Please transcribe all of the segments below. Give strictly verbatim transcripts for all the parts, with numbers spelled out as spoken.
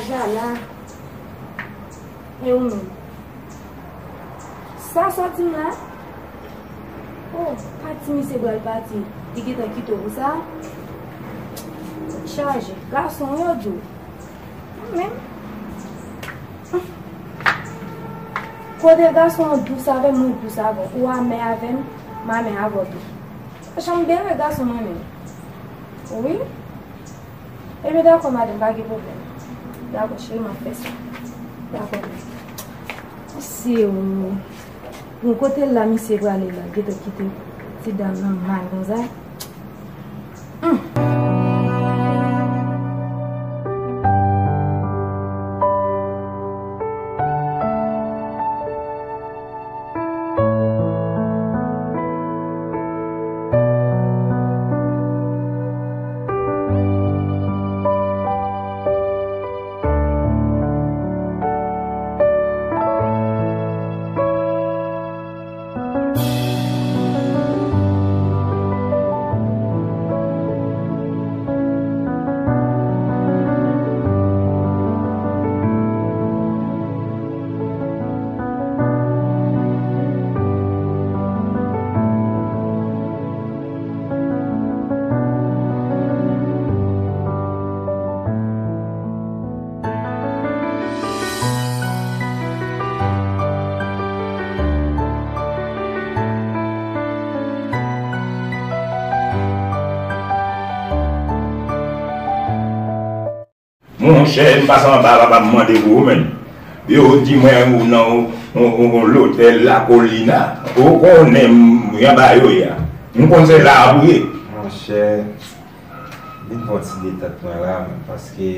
Jala. E ou menm? Sa sòti m la? Oh, pati misye pral pati. Li gentan kite w pou sa? Tèt chaje. Gason yo dou. Mwen menm. Kote gason an dous avè m, mwen dous avè w. Ou amè avè m, m amè avè w tou. Janm bere gason mwen menm. Wi. Ebyen, dakò, madanm, pa gen pwoblèm. Dakò, cheri, m ap fè sa. Dakò. Se ou. Bon, kote l la, misye prale la, gentan kite ti dam nan mal konsa. Hum. Monchè, m pase anba papa m mande pou ou, menn. Yo di mwen ou nan yon, yon, yon, yon lotèl La Colina. Ou konnen m, m anba yo ye a. M konn se la a pou ye. Monchè, vin fè yon ti detant mwen la, menn, paske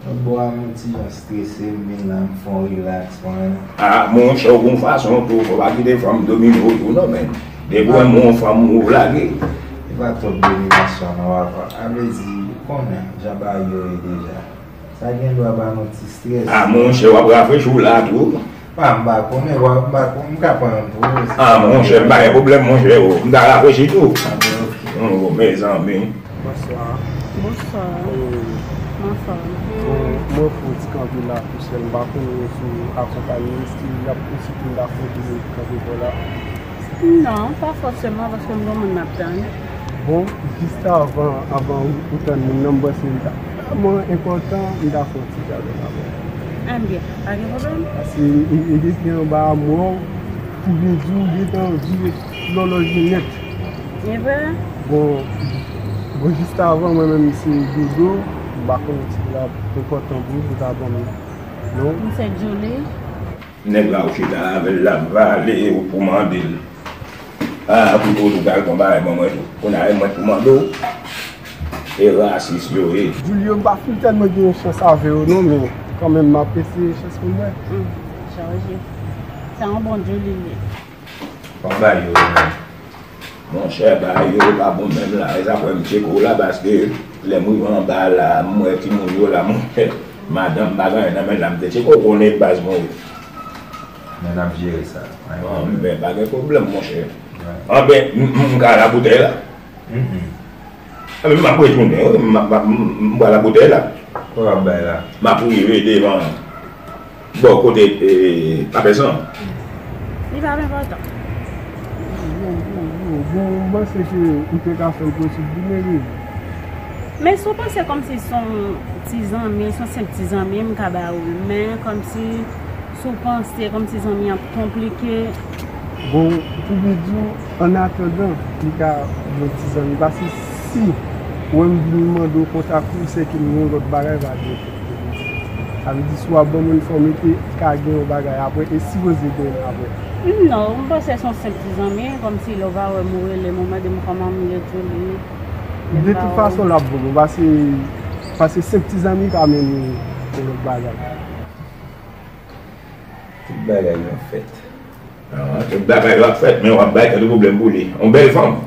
lòt bò a m yon ti jan strese, m vin la, m fè yon rilaks mwen. Ah, monchè, ou gon fason tou, fò pa kite fanm domine w tou non, menn. Depi w wè m yon fanm, ou lage. E pa twòp dominasyon non, papa. A vle di, ou konnen jan bagay yo ye deja. Sa gen dwa ba nou ti strès. Ah, monchè, w ap rafrechi w la tou. Pa, m pa konnen, w ap, m pa konnen, m ka pran yon poz. Ah, monchè, m pa gen pwoblèm, monchè, o. M ta rafrechi tou. Ah, ok. Oh, mezanmi. Bonswa. Bonswa. Kòman w ye? M anfòm. Bon, mwen fè yon ti kanpe la tou sèl, m pa konnen si w akonpanye m, si y ap posite m ta fè yon ti kanpe bò la. Non, pa fòseman, paske m gen moun m ap tann. Bon, jis avan, avan ou, ou tann moun nan, m panse li ta vrèman enpòtan, m ta fè yon ti gade avè w. Ebyen, pa gen pwoblèm. Paske li, li, li depi anba a m wè w, pou byen di w, li gentan vire lòlòj li nèt. E vre? Bon, bon, jis avan, mwen menm, se Dodo, m pa konnen si l ap enpòtan pou ou, pou w ta ban m non. M se Julie. Nèg la ou chita avè l, l ap vale ou pou mande l. Ah, pito w tou pral pran bagay ban mwen tou. Kounye a e mwen k pou mande w. E rasis yo ye. Julio, m pa fin tèlman gen chans avè yo non, men kanmenm m ap eseye chans pou m wè. Hmm, chaje. Se yon bon Julie li ye. Pa bay yo non. Monchè, bagay yo pa bon menm la. E sa fè m tcheke w la, paske lè m rive anba la, m wè timoun yo la, monchè. Madanm pa gen anyen nan men l la, m te tcheke w, konnen baz mwen ye. Men n ap jere sa. Anben, pa gen pwoblèm, monchè. Anben, m, m, m ka al a boutèy la? Anben, m ap retounen, wi, m, m, m, m pral a boutèy la. Kòman w ap bay la? M ap rive devan. Bò kote, e, Papè San. Li pa enpòtan. Bon, bon, bon, bon, m panse ke ou te ka fè l posib pou mwen, wi. Men si w panse kòmsi se yon ti zanmi, se yon senp ti zanmi, m ka ba ou l. Men kòmsi, si w panse kòmsi zanmi an konplike. Bon, pou byen di w, annatandan, li ka yon ti zanmi. Paske si ou wè m vin mande w kontak ou, se ke m gen yon lòt bagay, pa gen. Sa vle di, si w ap ban m enfòme ke ka gen yon bagay apre, e sipoze gen apre. Non, m panse se yon senp ti zanmi, kòmsi lè w pa wè m, ou rele m, ou mande m kòman m ye, tou li. De tout fason, l ap bon, paske, paske senp ti zanmi ka mennen yon lòt bagay. Tout bagay yo ap fèt. Ah, tout bagay yo ap fèt, men w ap bay tèt ou pwoblèm pou li. Yon bèl fanm.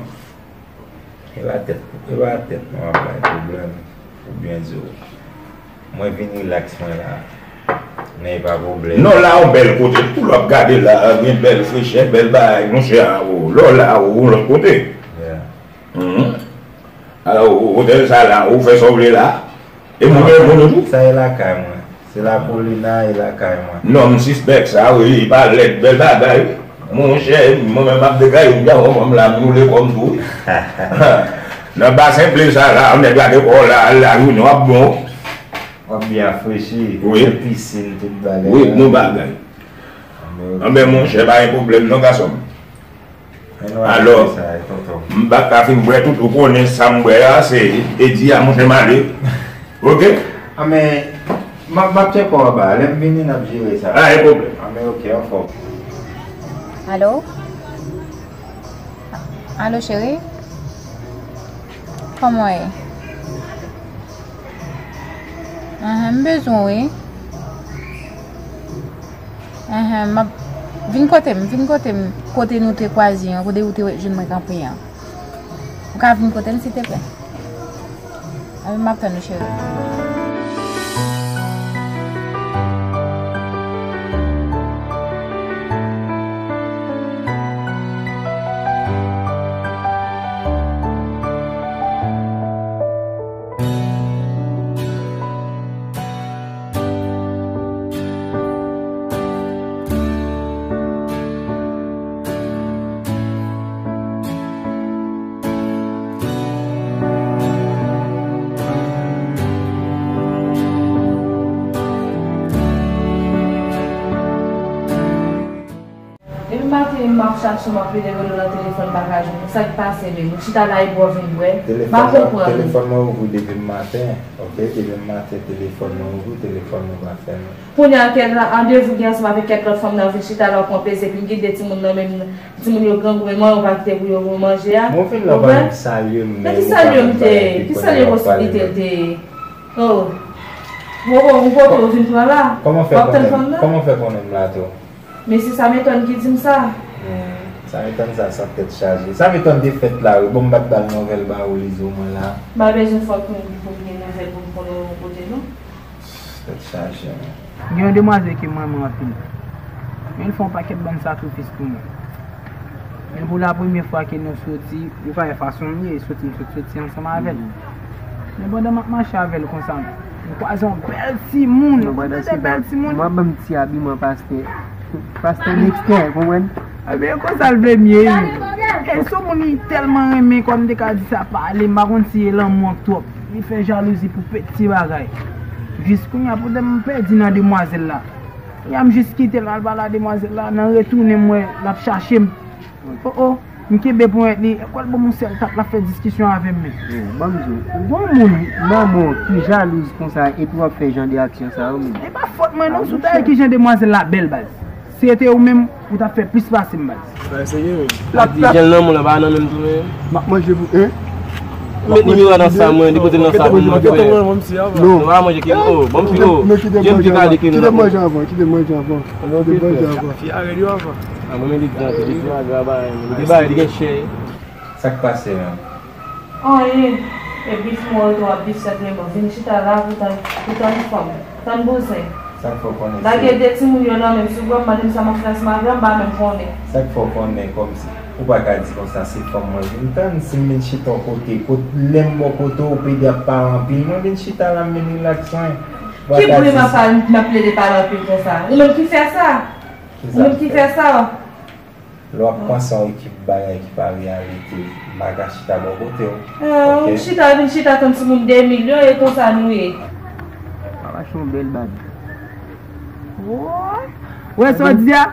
E pa tèt, e pa tèt mwen ap bay pwoblèm, pou byen di w. Mwen vin rilaks mwen la. Men e pa pwoblèm. Non, la yon bèl kote tou, lè w ap gade la, gen bèl frechè, bèl bagay, monchè, a, o, lè w la, o, yon lòt kote. Yeah. Mhm. Alò, o, otèl sa la, ou fè sa w vle la. E mwen menm moun ou tou? Sa e lakay mwen. Se la Paulina e lakay mwen. Non, m sispèk sa, wi, li pa lèd, bèl bagay, wi. Monchè, mwen menm m ap degaje m, jan mwen m la, m woule kò m tou, wi. Nan basen ple sa la, nèg la gen kò la, al la, wi, nou ap bon. W ap byen afrechi, wi. Gen pisin, tout bagay. Wi, la. Nou bagay. Anben, monchè, pa gen pwoblèm non, gason m. Alò, m pa ka fin bwè tout, ou konnen sa m bwè a, se Edi a, monchè, m ale. Oke? Anben, m ap, m ap tcheke w anba. Lè m vini, n ap jere sa. Pa gen pwoblèm. Anben, oke, anfòm. Alo? Alo, cheri? Kòman w ye? Ahan, m bezwen w, wi. Ahan, m ap, vin kote m, vin kote m, kote nou te kwaze an, kote ou te jwenn mwen kanpe an. Ou ka vin kote m, silteplè? Anben, m ap tann ou, cheri. Depi maten, m ap chache w, m ap rele, rele w nan telefòn, m pa ka jwenn ou. Sa k pase menm? Ou chita la epi w vin bwè? M pa konprann. Telefòn mwen ouvri depi maten, oke? Depi maten, telefòn mwen ouvri, telefòn mwen pa fèmen. Kounye a, kèk randevou gen ansanm avèk kèk lòt fanm nan, vin chita la, w pran plezi, epi m gen de timoun nan menm, timoun yo grangou, men manman yo pa kite pou yo manje a. Mwen vin la, ou pa menm salye m, men ki salye m te ye? Ki salye posiblite l te ye? Oh. Ou kote yo vin pran la? W ap tann fanm nan? Kòman fè konnen m la tou? Mesye Sameton ki di m sa. Hmm, Sameton sa, sa tèt chaje. Sameton te fèt la, wi. Bon, m pa t ba l nouvèl ba ou, Lizo, mwen la. M pa bezwen fòk pou m, pou m gen nouvèl pou m konnen ou kote non. Tèt chaje, men. Gen yon demwazèl ke m renmen anpil. Men l fè yon pakèt bann sakrifis pou mwen. Men pou la premyè fwa ke nou soti, ou konnen fason m ye, soti m sot soti ansanm avè l. Men pandan m ap mache avè l konsa, m kwaze yon bèl timoun. Ou tande bèl timoun? Mwen ban m ti abiman pastè. Pastè Dexter, konprann? Ebyen, konsa l vle m ye. E sou moun li tèlman renmen, kòm m te ka di sa, pale, m pa konn si e lanmou an k twòp. Li fè jalouzi pou peti bagay. Jis kounye a, pandan m pèdi nan demwazèl la. Kounye a, m jis kite l al pale a demwazèl la, nan retounen m wè l ap chache m. Oh, oh, m kenbe ponyèt li, ekwè l ban m yon sèl tap, l ap fè diskisyon avè m, men. Bon, ban m di w, ou gon moun nan men w ki jalouz konsa epi w ap fè jan de aksyon sa yo, men. E pa fòt mwen non, si w ta wè kijan demwazèl la bèl, baz. Si se te ou menm, ou t ap fè plis pase m, baz. Sa serye, wi. L ap di jan l nan men w la, pa nan men m tou, men. M ap manje pou, en? Met nimewo a nan sa mwen, depoze l nan sa pou mwen, frè. Non. Nou pa manje ke, oh, bon, m fi, oh. Jen fi kale ke nou. Kite manje avan, kite manje avan. Kite manje avan. Fi a rèd yo avan. A mwen, men li gran, li gran, gran bagay, men li gen bagay, li gen chè. Sa k pase, menm? Anyen. E bif mwen, ou ap bif sèt men bon. Vin chita la pou tann, pou tann fanm. Tann bouzen. Sa k fè w konnen se... Lage de timoun yo nan men m, si w pran m, mande m sa m ap fè ansanm avè w, m pa menm konnen. Sa k fè w konnen kòmsi ou pa ka di konsa se fanm mwen vin tann, si m vin chita yon kote, kot lè m bò kote w, ou plede ap pale anpil, mwen vin chita la, m vin rilaks, mwen. Ki bri m ap pale, m ap plede pale anpil konsa? Ou menm ki fè sa? Ou menm ki fè sa? Lè w ap panse yon ekip bagay ki pa reyalite, m pa ka chita bò kote w. Ah, ou chita, vin chita tann timoun de milyon, e konsa nou ye. W ap achte yon bèl bag. Woy! Wè sa w di a?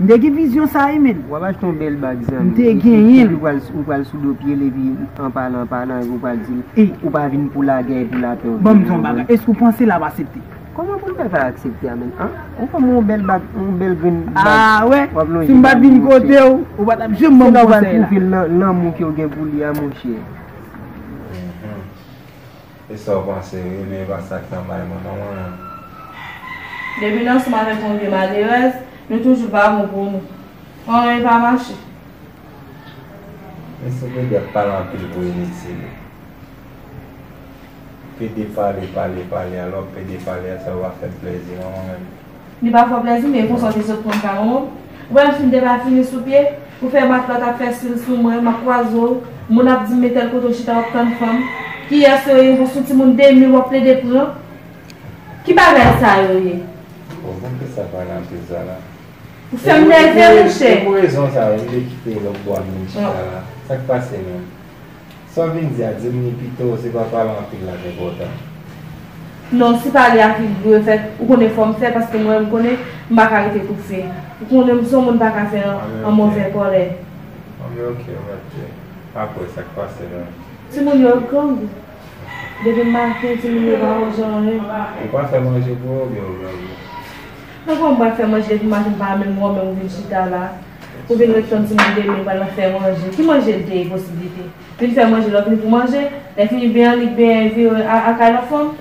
M te gen vizyon sa wi, men. W ap achte yon bèl bag, zanmi. M te genyen l. Epi w pral, ou pral sou do pye l, epi an palan, an palan, epi w pral di l, ou pa vin pou lagè, pou lapè. Ban m di w yon bagay. Èske w panse l ap aksepte? Kòman pou l fè fè aksepte a, menm, an? Ou fè m yon bèl bag, yon bèl grenn bag. Ah, wè. Si m pa t vin kote w, ou pa t ap janm ban m konsèy la. Se la w pral pwouve l lan-, lanmou ke w gen pou li a, monchè. E sa w panse, wi, men e pa sa k nan bay mwen, non, mwen. Depi n ansanm avèk yon vye malerèz, nou toujou pa bon pou nou. Anyen pa mache. Mesye, pede ap pale anpil pou initil. Pede pale, pale, pale, alò pede pale a, sa va fè m plezi, non, mwen menm. Li pa fè w plezi, men e konsa w te sot pran ka manman w. Ou wè m fin te pa fini sou pye, ou fè matlòt ap fè stil sou mwen, m ap kwaze w, moun ap di m men tèl kote w chita w ap tann fanm. Kiyès yo ye? Ou sou timoun de mil w ap plede pran? Ki bagay sa yo ye? Bon, ban m fè sa pale anpil sa la. Ou fè m nève, monchè. E pou rezon sa yo, m te kite lòt bò a vin chita la. Sa k pase menm? Sa w vin di a, di m li pito, se pa pale anpil la k enpòtan. Non, si pale a ki dwe fèt, ou konnen fò m fè, paske mwen, m konnen m pa ka rete toufe. Ou konnen m se yon moun pa ka fè an, an move kòlè. Anben, oke, anben, oke. Apre, sa k pase la? Timoun yo grangou. Depi maten, timoun yo pa manje anyen. Ou pa fè manje pou yo, oubyen ou grangou? Nan kòman m pral fè manje depi maten, m pa menm wè w menm ou vin chita la. Ou vin ret tann timoun de mil pral fè manje. Ki manje l te ye posiblite? Vin fè manje, lè w vini pou manje, lè fini benyen, li benyen, vire a, a kay lòt fanm.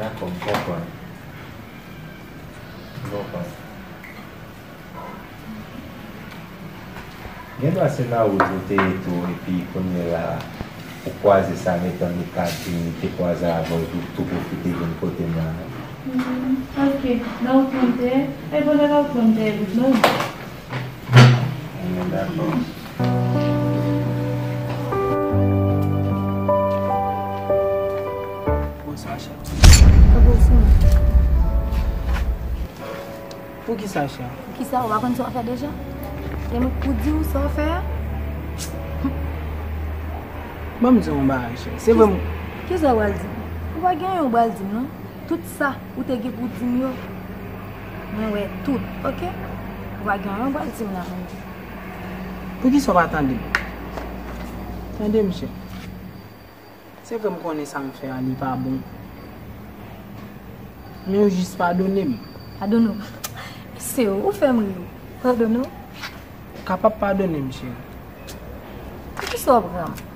Dakò, m konprann. M konprann. Gendwa se nan wout ou te ye tou, epi kounye la, ou kwaze sa, m etan li ka di li te kwaze avè w, epi tou pwofite vin kote m la. Hmm, ok, nan wout mwen te ye, e pandan nan wout mwen te ye, bout non. Anben, dakò. Bonswa, chè. Bonswa. Poukisa, chè? Poukisa? Ou pa konn sa w ap fè deja? E mwen k pou di w sa w fè a? Ban m di w yon bagay, chè. Se vre m. Kisa w pral di m? Ou pa gen anyen w pral di m, non. Tout sa ou te gen pou di m yo, mwen wè tout, ok? Ou pa gen anyen w pral di m la, non. Poukisa w pa tande m? Tande m, chè. Se vre m konnen sa m fè a, li pa bon. Men ou jis padone m. Padone w? Se ou, ou fè m ri wi. Padone w? Ou kapab padone m, cheri. Poukisa w pran m?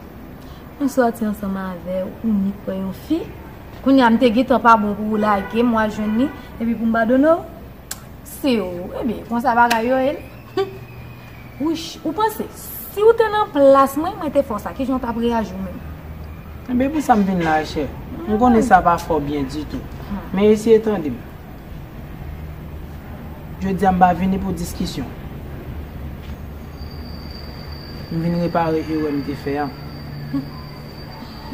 Mwen sòti ansanm avè w, ou nik wè yon fi. Kounye a m te gentan pa bon pou ou lage m, w al jwenn li, epi pou m padone w? Se ou, ebyen, konsa bagay yo ye. Wouch, ou panse, si w te nan plas mwen, mwen te fè w sa, kijan w t ap reyaji w menm? Ebyen, pou sa m vin la, chè. M konnen sa pa fè w byen ditou. Men eseye tande m. Jodi a, m pa vini pou diskisyon. M vin repare erè m te fè a.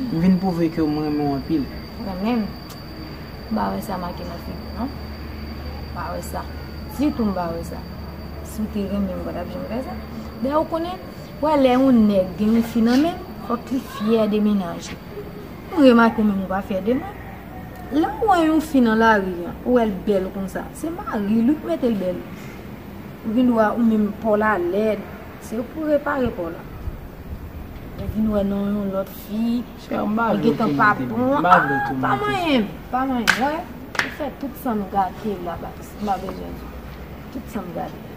M vin pwouve ke m renmen w anpil. Renmen m? M pa wè sa make nan figi w, non. M pa wè sa. Ditou m pa wè sa. Si w te renmen m, ou pa t ap janm fè sa. Dayè, ou konnen, w wè lè yon nèg gen yon fi nan men l, fòk li fyè de mennaj li. M remake w menm ou pa fyè de mwen. Lè w wè yon fi nan lari a, ou wè l bèl konsa, se mari l wi k mete l bèl. Ou gen dwa ou menm pa w la lèd, se ou k pou repare pa w la. Ou vin wè nan yon lòt fi, li gentan pa bon. Ah, pa manyen m, pa manyen m, wè. Ou fè tout san m gate la, Batis. M pa bezwen di w. Tout san m gate.